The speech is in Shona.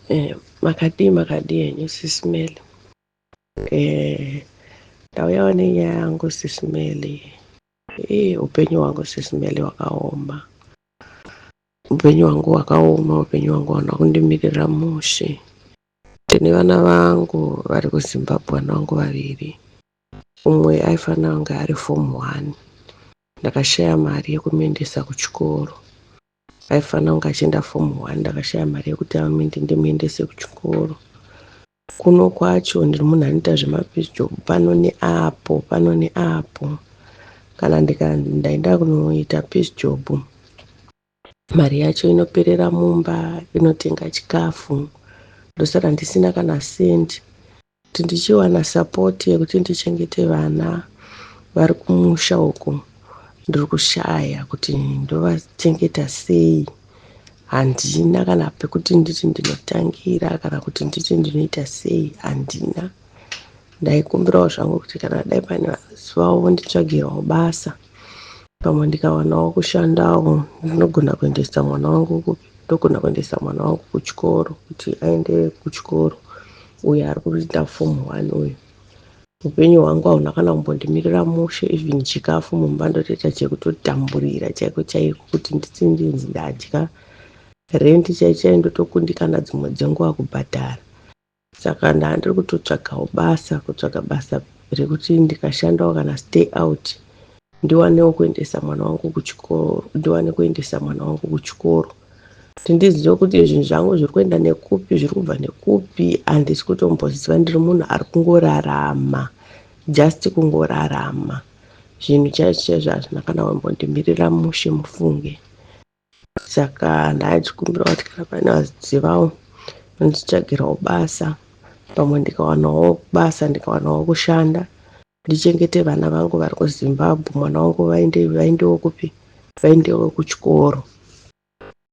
Makadii makadii henyu Sis Melly? Ndauyawo nenyaya yangu Sis Melly. Upenyu hwangu Sis Melly hwakaoma. Upenyu hwangu hwakaoma, upenyu hwangu hauna kundimirira mushe. Ndine vana vangu vari kuZimbabwe, vana vangu vaviri. Umwe aifanira kunge ari form 1. Ndakashaya mari yekumuendesa kuchikoro. Aifanira kunge achienda form 1, ndakashaya mari yekuti ndimuendese kuchikoro. Kuno kwacho ndiri munhu anoita zvemapiece job pano neapo, pano neapo. Kana ndaenda kunoita piece job, mari yacho inoperera mumba, inotenga chikafu. Ndosara ndisina kana sendi. Kuti ndichiwana support yekuti ndichengete vana vari kumusha uko, ndiri kushaya kuti ndovachengeta sei. Handina kana pekuti nditi ndinotangira kana kuti nditi ndinoita sei, handina. Ndaikumbirawo zvangu kuti kana dai pane vanozivawo vonditsvagirawo basa. Pamwe ndikawanawo kushandawo ndinogona kuendesa mwana wangu kupi, ndogona kuendesa mwana wangu kuchikoro kuti aende kuchikoro. Uyo ari kuita form 1 uyu. Upenyu hwangu hauna kana kumbondimirira mushe, even chikafu mumba ndotoita chekutotamburira chaiko chaiko kuti nditi ndinzi ndadya. Rendi chaiyo chaiyo ndotokundikana dzimwe dzenguva kubhadhara. Saka ndandiri kutotsvagawo basa, kutsvaga basa rekuti ndikashandawo kana stay out ndiwanewo kuendesa mwana wangu kuchikoro, ndiwane kuendesa mwana wangu kuchikoro. Kuti ndizive kuti zvinhu zvangu zviri kuenda nekupi, zviri kubva nekupi, handisi kutomboziva. Ndiri munhu ari kungorarama, just kungorarama. Zvinhu chaizvo chaizvo hazvina kana kumbondimirira mushe mufunge. Saka ndachikumbira kuti kana pane vazivawo vanditsvagirawo basa, pamwe ndikawanawo basa, ndikawanawo kushanda, ndichengete vana vangu vari kuZimbabwe. Mwana wangu vaendewo kupi, vaendewo kuchikoro.